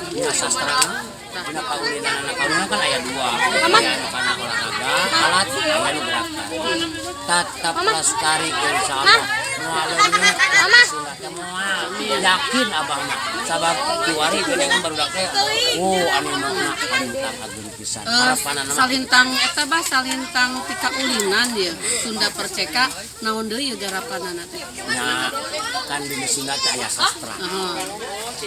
Dina sastra, dina kaulinan. Kaulinan kan aya dua, aya anu kana olahraga alat, aya anu gerakan. Tetap lestari, insya Allah moal leungit Sunda teh, moal, yakin Abah mah, sabab kiwari geuningan barudak teh, oh, anu mah kalintang ageung pisan harapanna mah. Salintang eta, Bah, salintang ti kaulinan ya Sunda Perceka, naon deui garapanana teh? Nya kan di Sunda teh aya sastra.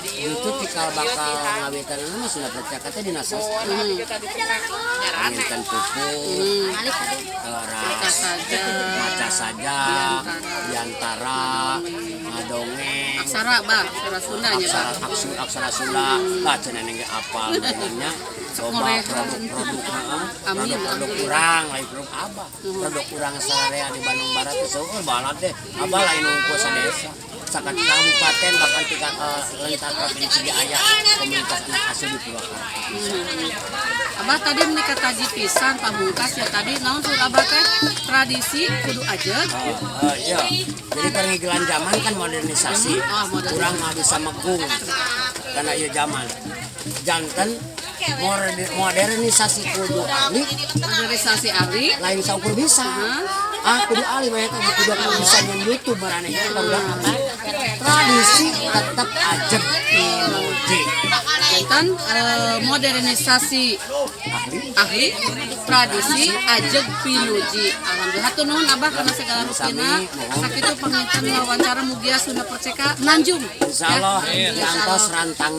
Itu cikal bakal ngawitan mah Sunda Percaka teh dina sastra. Panginten pupuh, teras saja, maca sajak, biantara, ngadongeng. Aksara, Bah, aksara Sunda nya, Aksara Bah. Aksara, aksara Sunda lah cenah ge apal nya coba produk-produk, heeh. Amin. Produk-produk urang, lain produk Abah, produk urang sararea di Bandung Barat teh seueur balad deh Abah, lain unggul sadesa, sakat kabupaten, bahkan tingkat lintas provinsi ge aya komunitas anak asuh di Purwakarta. Abah tadi menikah taji pisan, pamungkas ya, tadi naon saur Abah teh, tradisi kudu ajeg. Oh, iya. Jadi kan ngigelan zaman kan modernisasi. Ah, modernisasi. Kurang mah bisa megung karena ieu zaman. Janten modernisasi kudu ahli, Modernisasi ahli. Lain saukur bisa. Hah? Ah, kudu ahli we eta, kudu bisa nyen YouTube maraneh barudak. Tradisi tetap ajeg pinuji. Janten modernisasi ahli, ahli, tradisi ajeg pinuji. Alhamdulillah, hatur nuhun, Abah, karena segala rupina. Sami, nuhun. Sakitu panginten wawancara, mugia Sunda Perceka nanjung. Insyaallah Ya. diantos rantang.